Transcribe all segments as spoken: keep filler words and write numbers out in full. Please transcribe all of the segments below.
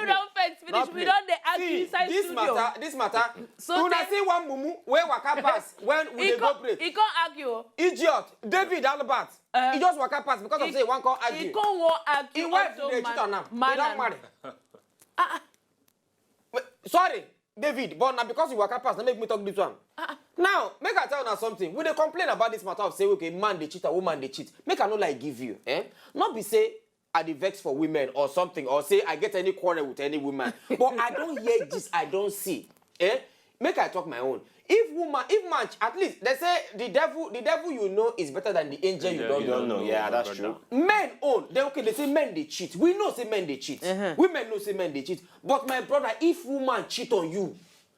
We don vex finish, we don dey argue inside studio. This matter, this matter. So una see one mumu wey waka pass when we dey go break. He come argue. Idiot, David Albert. He just waka pass because of say he wan come argue. He come wan argue. Him wife dey cheat on am. He don marry. Sorry, David, but na because you waka pass na make me talk this one. Now, make I tell una something. We dey complain about this matter of say, okay, man dey cheat and woman dey cheat. Make I no lie give you, eh? No be say I dey vex for women or something, or say I get any quarrel with any woman. But I don hear this, I don see. Eh? Make I talk my own. If woman, if man, at least they say the devil, the devil you know is better than the angel you don't know. Yeah, that's true. Men own, they, okay, they say men dey cheat. We know say men dey cheat. Women know say men dey cheat. But my brother, if woman cheat on you,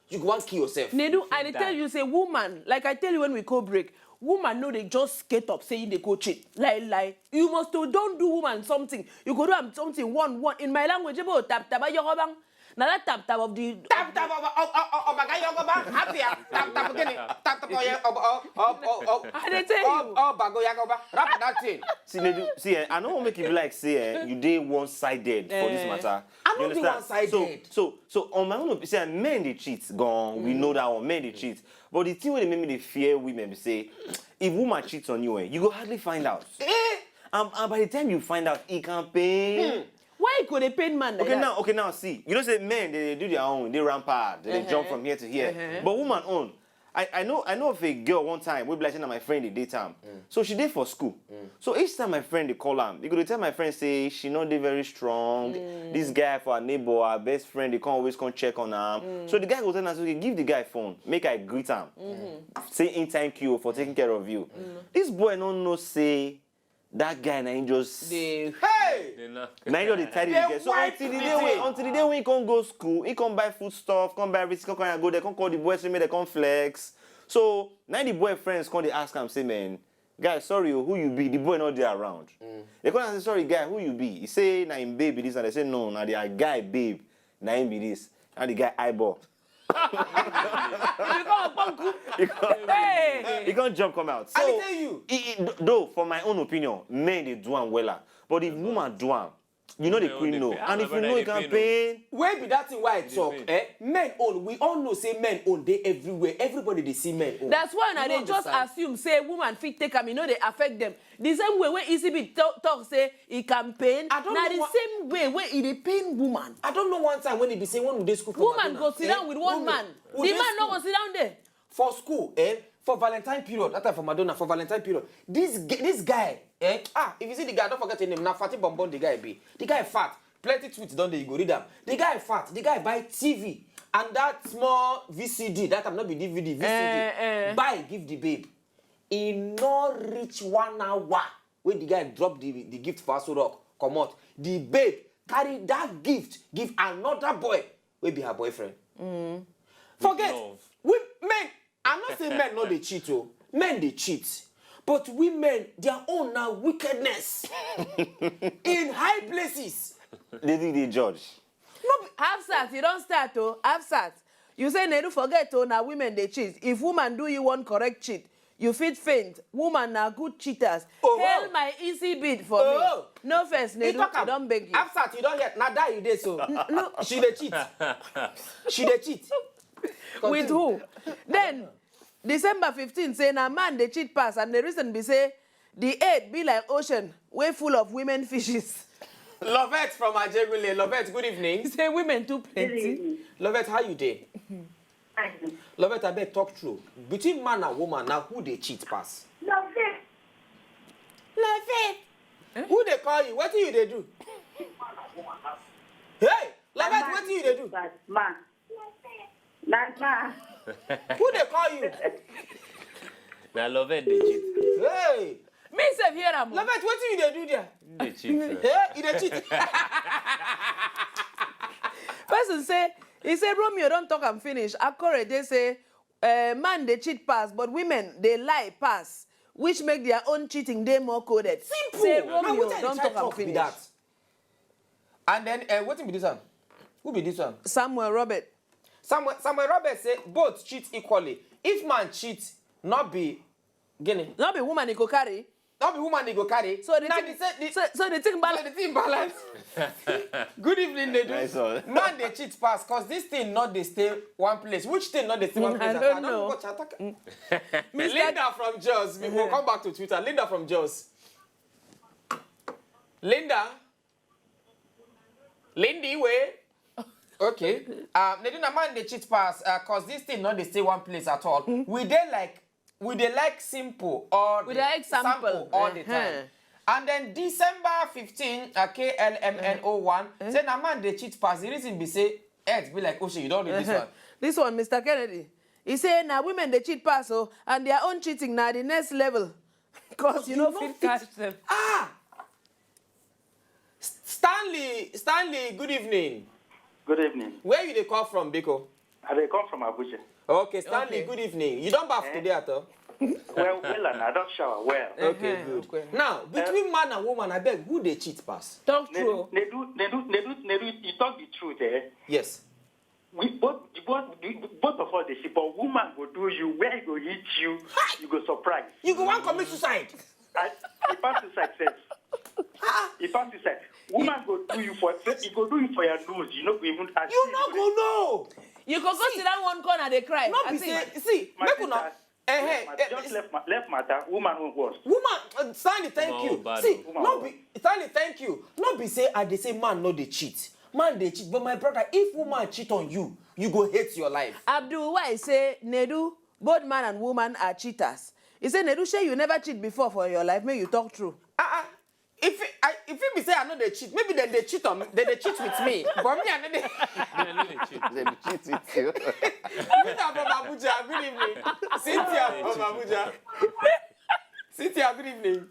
you go wan kill yourself. Nedu, I dey tell you say woman, like I tell you when we go break, woman no dey just get up say e dey go cheat. Lie, lie. You must to don do woman something. You go do am something one, one. In my language, ebo tap tap ayogobang. Na that tap tap of the tap tap of of of of Bagayogoba, happier. Tap tap again. Tap tap of of of of of I dey tell you. Of Bagoyagoba. Rap that thing. See, Nedu, see, eh, I no wan make you be like say, eh, you dey one-sided for this matter. I no dey one-sided. So, so, so on my own, see, eh, men dey cheat, gone. We know that one. Men dey cheat. But the thing wey dey make me dey fear women be say, if woman cheats on you, eh, you go hardly find out. Eh? And, and by the time you find out, e can pain. Why e go dey pain man like that? Okay, now, okay, now see. You know say men, they, they do their own, they rampant, they, they jump from here to here. But woman own, I, I know, I know of a girl one time, wey be like say na my friend dey date am. So she dey for school. So each time my friend dey call am, e go dey tell my friend say she no dey very strong. This guy for her neighbor, her best friend, dey come always come check on am. So the guy go tell am say, okay, give the guy phone, make I greet am. Say him thank you for taking care of you. This boy no know say that guy na him just dey, hey! Na him just dey tidy the girl. So until the day wey, until the day wey he come go school, he come buy food stuff, come buy everything, come carry am go there, come call the boys say make dem come flex. So na the boy friends come dey ask am say, man, guy, sorry o, who you be? The boy no dey around. They come ask say, sorry guy, who you be? He say na him babe be this, and they say no, na the guy babe, na him be this. Na the guy eyeball. He come, he come jump come out. So, I tell you. Though, for my own opinion, men dey do am wella. But if woman do am, you know the queen know. And if you know, you can pain. Where be that thing why I talk? Eh? Men own, we all know say men own dey everywhere. Everybody dey see men own. That's why una dey just assume say woman fit take am, e no dey affect them. The same way wey E C B talk, talk say e can pain, na the same way wey e dey pain woman. I don't know one time when e be say when we dey school for Madonna, woman go sit down with one man. The man no go sit down there. For school, eh? For Valentine period, that time for Madonna, for Valentine period, this this guy, eh? Ah, if you see the guy, don't forget his name. Na Fati Bonbon the guy be. The guy fat. Plenty tweets don dey, you go read am. The guy fat. The guy buy T V and that small V C D. That time not be D V D, V C D. Buy give the babe. E no reach one hour wey the guy drop the the gift for Aso Rock comot, the babe carry that gift give another boy wey be her boyfriend. Forget, we men, I no say men no dey cheat o, men dey cheat, but women, their own na wickedness in high places. They dey judge. Hafsat, you don start o. Hafsat, you say Nedu forget o, na women dey cheat. If woman do you one correct cheat, you fit faint. Woman na good cheaters. Hail my E C bid for me. No first, Nedu, I don beg you. Hafsat, you don hear? Na die you dey so. She dey cheat. She dey cheat. With who? Then December fifteen say na man dey cheat pass, and the reason be say the earth be like ocean wey full of women fishes. Lovette from Ajegunle. Lovette, good evening. Say women too plenty. Lovette, how you dey? Lovette, abeg talk true. Between man and woman, na who dey cheat pass? Lovette. Lovette. Who dey call you? Wetin you dey do? Hey, Lovette, wetin you dey do? Man. Na man. Who dey call you? Na Lovette dey cheat. Hey! Me sef hear am o. Lovette, wetin you dey do there? Dey cheat. Hey, you dey cheat. Person say, he say Romeo don talk am finish. Akorede say, eh, man dey cheat pass, but women dey lie pass, which make their own cheating dey more coded. Simple. Say Romeo don talk am finish. And then, eh, wetin be this one? Who be this one? Samuel Robert. Samuel, Samuel Robert say both cheat equally. If man cheat, not be Guinea. Not be woman he go carry. Not be woman they go carry. So the Now thing, they say the, so, so the thing so balance. The thing balance. Good evening, they do. Nice one. Man, they cheat pass because this thing not they stay one place. Which thing not they stay one place? I at don't all? know. Go chat- Mister Linda from Jos. We will come back to Twitter. Linda from Jos. Linda. Lindy way. Okay. Um, they do not man they cheat pass because this thing not they stay one place at all. We they like we they like simple or We the dey like sample. all the time. Uh-huh. And then December fifteen, uh, K L M N O one, say na man they cheat pass. The reason be say, ex be like, oh shit, you don't read this one. This one, Mister Kennedy, he say na women they cheat pass, oh, and their own cheating na the next level. Because you know, fit catch them. Ah! S- Stanley, Stanley, good evening. Good evening. Where you they call from, Biko? I dey come from Abuja. Okay, Stanley, Okay. Good evening. You don't bath Eh? today at all? Well, well, and I don't shower well. Okay, Uh-huh, good. okay. Now, between man and woman, I beg, who they cheat pass? Talk Nedu, true. Nedu, Nedu, Nedu, Nedu, you talk the truth, eh? Yes. We both, the both, the, both of us dey see, but woman go do you, where he go hit you, you go surprise. You go one commit suicide. I, he pass suicide sef. He pass suicide. Woman go do you for, he go do you for your nose. You no go even ask. You no go know. You go go sit down one corner, they cry. No I be think say, see, My make sister, una. Eh, eh, left ma- eh, just eh, left, ma- left matter. Woman won't worse. Woman, uh, Stanley, thank Woman you. won't bad See, o. Woman no won't. Be Stanley, thank you. No be say I dey say man no dey cheat. Man dey cheat, but my brother, if woman cheat on you, you go hate your life. Abdul, why say Nedu, both man and woman are cheaters? He say, Nedu, say you never cheat before for your life. May you talk true. Ah, ah. If it, I, if it be say I know they cheat, maybe then they cheat on me. They, they cheat with me, but me I know they. Me, I no dey cheat. They be cheat with you. Rita from Abuja, good evening. Cynthia from Abuja. Cynthia, good evening.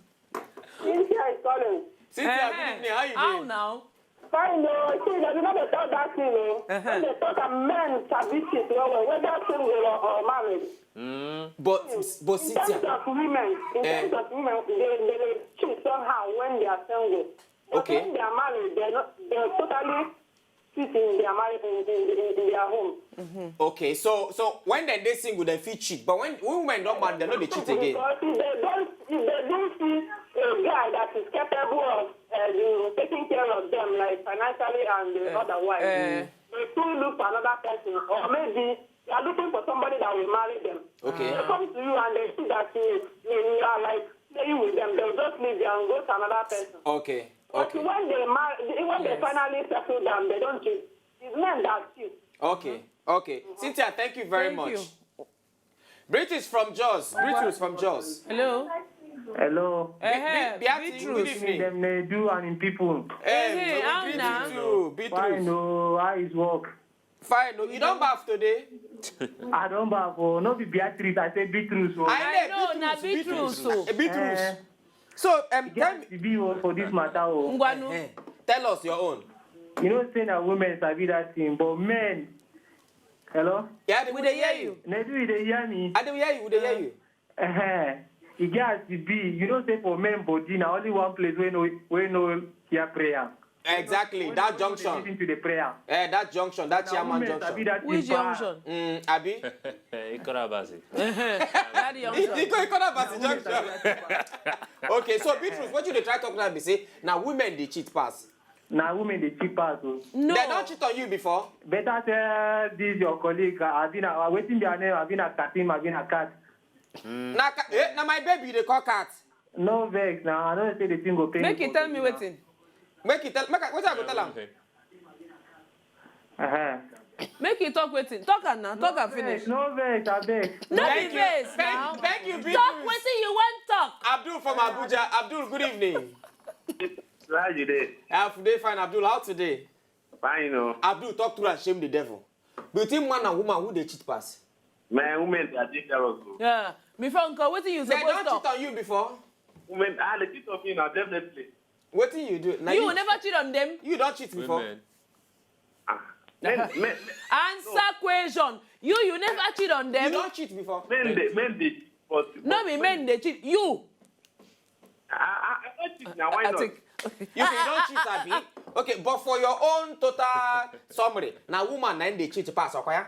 Cynthia is calling. Cynthia, Eh, good evening. How you How doing? Now? Fine o, see, dem no dey talk that thing o. Uh-huh. When they talk am, men sabi cheat well well, whether single or, or married. But but In terms Cynthia, of women, in Eh. terms of women, they, they dey cheat somehow when they are single. But Okay. When they are married, they no, they totally cheat in their marriage, in, in, in, in their home. Okay, so so when they dey single, they fit cheat. But when when women don't marry, they know they cheat again. Because if they don't, if they don't see a guy that is capable of uh, the, taking care of them, like financially and uh, otherwise, eh. They still look for another person, or maybe they are looking for somebody that will marry them. Okay. They come to you and they see that you, you, you are like playing with them. They'll just leave you and go to another person. Okay. But Okay. When they marry, when they finally settle down, they don't cheat. It's men that cheat. Okay. Okay. Cynthia, thank you very Thank much. You. British from Jaws. British from Jaws. Hello. Hello. Eh, Be- Beatrice, Beatrice. good evening. Dem dey do and im people. Hey, Hey, we how greet na? You too, Fine Beatrice. o, how is work? Fine. Oh, you don't bath today? I don baff o, no be Beatrice, I say Beatrice o. I know, na Beatrice. Beatrice o. Eh, Beatrice. Eh. So, um, tell Yes, me, e be o for this matter o. Ngwanu. Eh, tell us your own. You know say na women sabi that thing, but men. Hello? Yeah, We dey hear you. Nedu, you dey hear me? I dey hear you. We dey hear you. Uh-huh. E get as e be. You know say for men body na only one place wey no wey no hear prayer. Exactly. Wey That no junction. Listen to the prayer. Eh, that junction. That Na chairman women sabi junction. that Which thing pa. junction? Mm, Abi. Ikorabasi. That You junction. go Ikorabasi junction. Okay, so Beatrice, what you dey try talk now be say na women dey cheat pass. Na women dey cheat pass o. No. They don't cheat on you before. Better tell this your colleague, uh, Abina, uh, wetin be her name? Abina Katim, Abina Kat. Na ka- eh, na my baby you dey call cat. No vex na, I know say the thing go pain. Make you you for tell this me now. Wetin. Make you tell. Make I, what I go tell am? Uh-huh. Make you talk wetin. Talk am now. Talk am Vex, finish. no vex, abeg. No be Thank you. vex Thank, now. Thank you, Beatrice. Talk wetin you wan talk. Abdul from Abuja. Abdul, good evening. How you dey? How today fine, Abdul. How today? Fine o. Abdul, talk through and shame the devil. Between man and woman, who dey cheat pass? My women dey dangerous o. Yeah. Before uncle, wetin you They suppose don't talk? Cheat on you before. Women, ah, they cheat on me now, definitely. Wetin you do? Na You never cheat on them. You don't cheat before. Women. Ah, men, men, men, Answer question. You you never cheat on You them. Don't cheat before. men dey, men dey, but No be men dey cheat. You. I, I, I don't cheat now. Why I not? think. You say you don't cheat, Abi. Okay, but for your own total summary, na woman na im dey cheat pass, Okoya.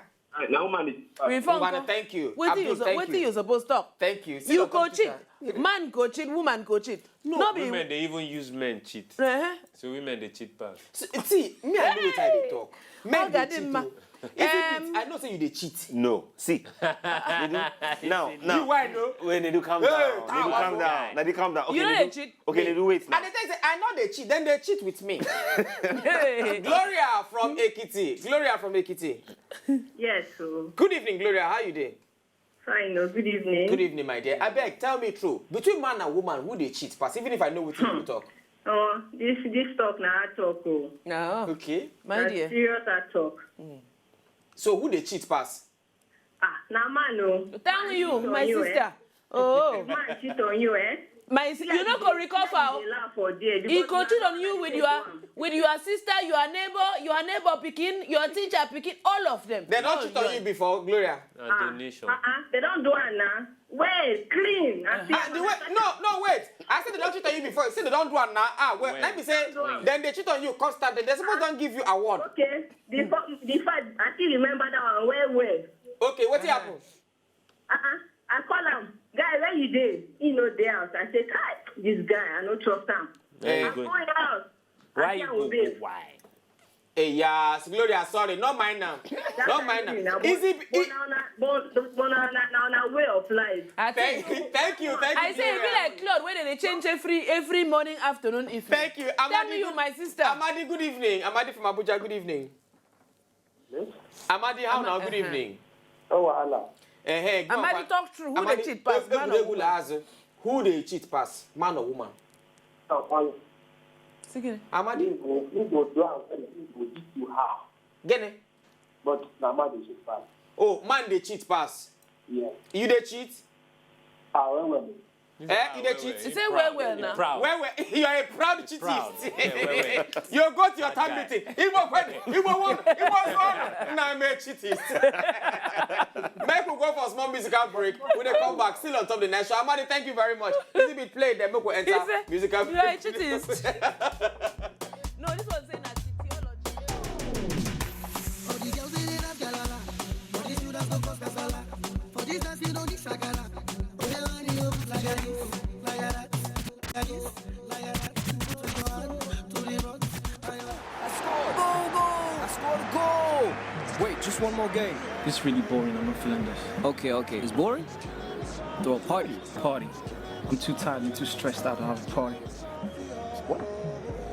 Now, man, it's Refund Ngwana, come. thank you. Wetin Abdul, you so- thank wetin you. you suppose talk? Thank you. You go cheat. Man go cheat. Woman go cheat. No be. Women dey even use men cheat. Uh-huh. So women dey cheat pass. See, see, me, I know what I dey talk. Men Oga dey cheat. Dimma. Oh. Is it it? I know say you dey cheat. No, see. They do, now, You now. Why no? When they do calm Hey, down. They do calm calm down. Now they calm down. Okay, You know they they do, cheat. Okay, they do wait now. And they tell you say I know they cheat. Then they cheat with me. Hey. Gloria from Ekiti. Gloria from Ekiti. Yes, so Good evening, Gloria. How you doing? Fine, oh, good evening. Good evening, my dear. I beg, tell me true. Between man and woman, who dey cheat pass? Even if I know what you talk. Oh, this this talk na hard talk, oh. No. Okay. My Na dear. Serious hard talk. So who dey cheat pass? Ah, na man, oh. Tell you, Cheat my on you, sister. Eh? Oh. Man cheat on you, eh? My si- you no go recover. Dey laugh for there. He go cheat on you with your with your sister, your neighbor, your neighbor pikin, your teacher pikin, all of them. They don't Oh, cheat on yeah. you before, Gloria. Na donation. Uh-uh. They don't do am now. Wait, clean. I see. Ah, the way, no, no, wait. I said they don't cheat on you before. You said they don't do am now. Ah, well, When? Let me say, Don't do am. Then they cheat on you constantly. They suppose don't give you award. Okay. The fa- the fact I still remember that one well well. Okay, what happened? Uh-uh. I call am, guy, where you dey? He no dey house. I say, kai, this guy, I no trust am. There I you go. Go house. Why I you say, go? "Babe, Go why? Hey, yes, Gloria, sorry, not mine now. Not mine now. Is it? But na una, but, but na una, na una way of life. I Thank, think. thank you, thank you. I say e be Gloria. Like cloth wey dey dey change every every morning, afternoon, evening. Thank you. Tell me you, my sister. Amadi, good evening. Amadi from Abuja, good evening. Amadi, how now? Good evening. Oh, wahala. Eh, hey, go on, Amadi, pa- talk true. Who dey Amadi, cheat pass, eh, man eh, or woman? Azu. Who dey cheat pass, man or woman? Now, on Sige. Amadi, him go, him go do am well, him go do to her. Gene, But na man dey cheat pass. Oh, man dey cheat pass. Yeah. You dey cheat? Ah, well, well. Eh, you dey cheat? He say well well now. Proud. Well, well, you are a proud cheatist. Proud. Yeah, well, well. You go to your That town guy. Meeting. Igbo kwen, Igbo one, Igbo one. Now I'm a cheatist. Make we go for a small musical break. When they come back, still on top of the next show. Amadi, thank you very much. This will be played. Then make we enter He say, musical "You are a break. cheatist." No, this one say na theology. For the girls they love galala, for the students go cause kasala, for this dance you don't need shagala. Oh, yeah, you like this, like that, like this, like that. Put your hand to the front. I scored! Go, go! I scored a goal! Wait, just one more game. It's really boring. I'm not feeling this. Okay, okay. It's boring? Throw a party. Party. I'm too tired and too stressed out to have a party. What?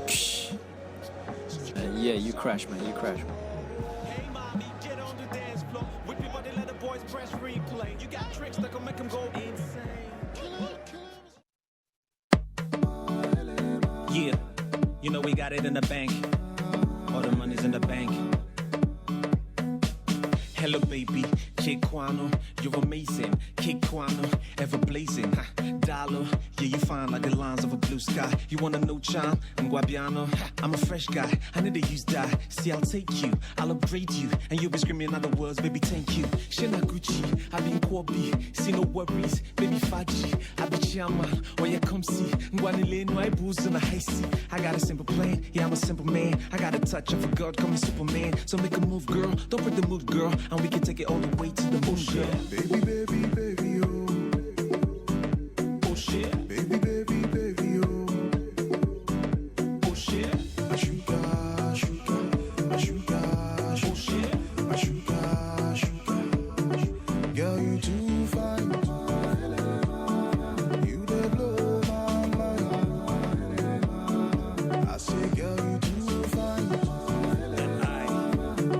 Psh. Uh, yeah, you crash, man. You crash, man. Hey, mommy, get on the dance floor. Whip your body, let the boys press replay. You got tricks that can make 'em go insane. Yeah, you know we got it in the bank. All the money's in the bank. Hello, baby, Jay Quano, you're amazing. Kick Quano, ever blazing. Huh? Dollar, yeah, you fine like the lines of a blue sky. You wanna know Cham? Guabiano, I'm a fresh guy. I need to use that. See, I'll take you, I'll upgrade you, and you'll be screaming other words, baby, thank you. Shina Gucci, I've been Corby, see no worries, baby Faji, I be Chiama, oh yeah, come see. Ngwanile no I booze in the high seat. I got a simple plan, yeah, I'm a simple man. I got a touch of a god, call me Superman. So make a move, girl, don't break the mood, girl, and we can take it all the way to the moon, girl. Baby, baby, baby, oh. Oh shit. Baby, baby, baby, oh. Oh shit. My sugar, sugar, my sugar, sugar, my sugar, sugar. Girl, you too fine. You dey blow my mind. I say, girl, you too fine. And I.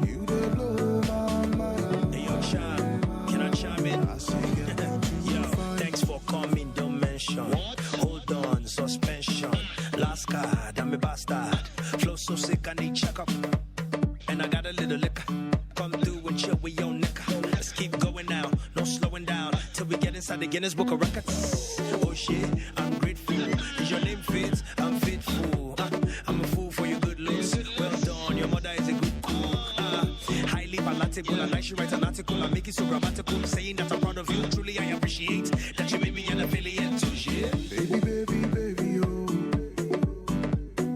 You dey blow my mind. Hey, yo, Cham, can I chime in? I say, girl, you too Yo, fine. Thanks for coming, don't mention. What? Hold on, suspension. Last card, I'm a bastard. Flow so sick, I need checkup. And I got a little liquor. Come through and chill with your nigga. Let's keep going now, no slowing down. Till we get inside the Guinness Book of Records. Oh shit, I'm grateful. Is your name fit? I'm fitful. Uh, I'm a fool for your good looks. Well done, your mother is a good cook. Uh, highly palatable, and I should write an article and make it so grammatical. Saying that I'm proud of you, truly I appreciate that you made me an affiliate to shit. Baby, baby, baby, oh.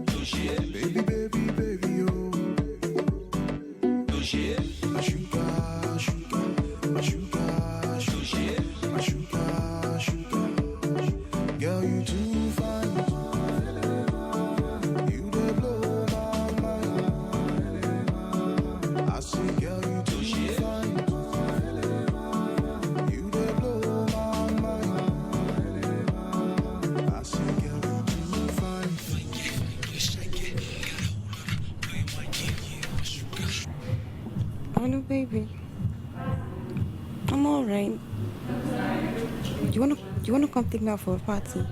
To shit. Baby, baby, baby, oh. To shit. My sugar, sugar. I see girl, you too fine. You dey blow my mind. I see girl, you too fine. Hello, baby. I'm alright. You wanna you wanna come take me out for a party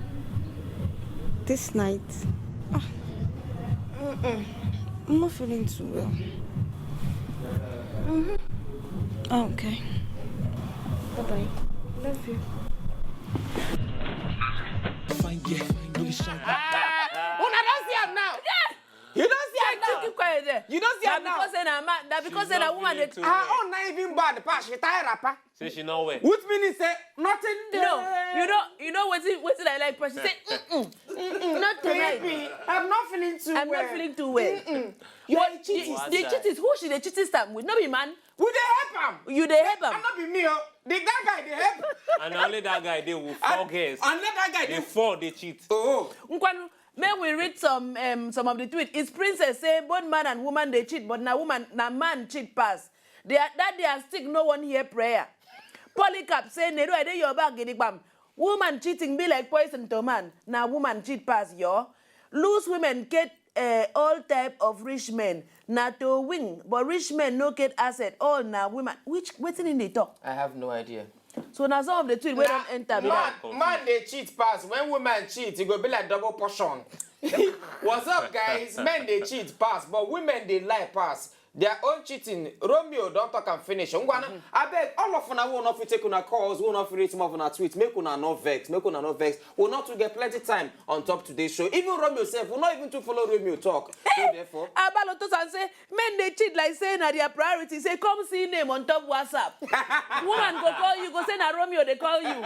this night? Ah, mm-mm. I'm not feeling too well. Mm-hmm. Oh, okay. Bye bye. Love you. Fine girl, no be shy. Una don see am now. Yes. You don see am Make you now. Keep quiet there. You don see Na am now. Because say na man, na because say na woman dey. Her own na even bad pass she tie wrapper. Say she no well. Which meaning say nothing dey. No, you know, you know wetin wetin I like pass. She say, mm-mm, mm-mm, not tonight. Baby, I'm not feeling too I'm well. Not feeling too well. Mm-mm. You are The, cheating. the cheat is who she dey cheat start with. No be man. We dey help am. You dey help And am. No be me o. The that guy dey help. And only that guy dey with four girls. And let that guy They dey. Four they cheat. Oh. Nkwanu, may we read some um, some of the tweet. Is Princess say both man and woman dey cheat, but na woman na man cheat pass. They are, that day I stick no one hear prayer. Polycarp say Nedu I dey your back gidigbam. Woman cheating be like poison to man. Na woman cheat pass yo. Loose women get uh, all type of rich men. Na to win, but rich men no get asset. All na women. Which wetin in dey talk? I have no idea. So na some of the tweet wey don enter be Man, that. Man dey cheat pass. When woman cheat, e go be like double portion. What's up, guys? Men dey cheat pass, but women dey lie pass. Their own cheating, Romeo don talk am finish. Ngwana, abeg, all of una wey no fit take una calls, wey no fit read some of una tweets, make una no vex, make una no vex. We no too get plenty time on top today's show. Even Romeo sef, we no even too follow Romeo talk. So therefore, Abaloto san say men dey cheat like say na their priority. Say come see name on top WhatsApp. Woman go call you, go say na Romeo dey call you.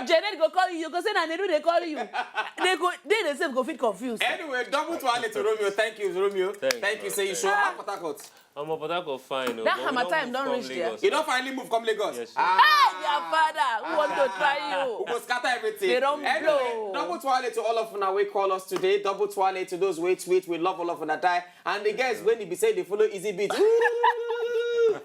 Janet go call you, you go say na Nedu dey call you. They go, they themselves go fit confused. Anyway, double tuale to Romeo. Thank you, Romeo. Thank Thank you, you. Say you thank show you. How Port Harcourt. I'm a Port Harcourt fine. Oh, That but we Hammer don't time move don't come reach there. Lagos. You don't finally move come Lagos. Yes, Ah. Hey, their father, who want to try We you? go scatter everything. They don't Anyway, blow. Double tuale to all of una wey call us today. Double tuale to those wey tweet. We love all of una die. And the guys when they be say they follow easy beat.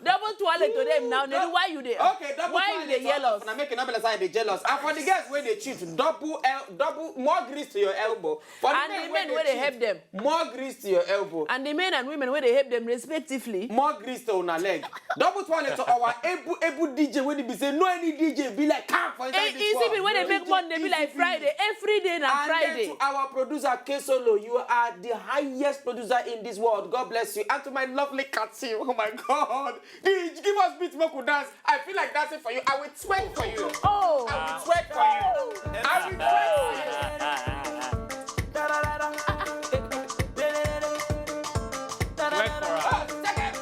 Double tuale to them now. Nedu, why you there? Okay, double Why tuale you dey to yell all of us? Una make it not be like say they jealous. And for the guys when they cheat, double L, double more grease to your elbow. For the And the men wey dey cheat, help them. More grease to your elbow. And the men and women wey dey help them respectively. More grease to una leg. Double tuale to our able able D J when they be say no any D J be like calm for inside Eh, this easy world. Be when they No make D J money, they be like easy. Friday. Every day na And Friday. Then to our producer K Solo, you are the highest producer in this world. God bless you. And to my lovely Kathy, oh my God, D J, give us beat, make we dance. I feel like dancing for you. I will twerk for you. Oh. I will twerk for you. I will twerk for you. Work for her. Ah, check it.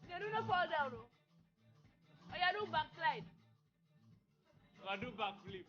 They do not fall down. Oh, yeah, do backslide. I do backflip.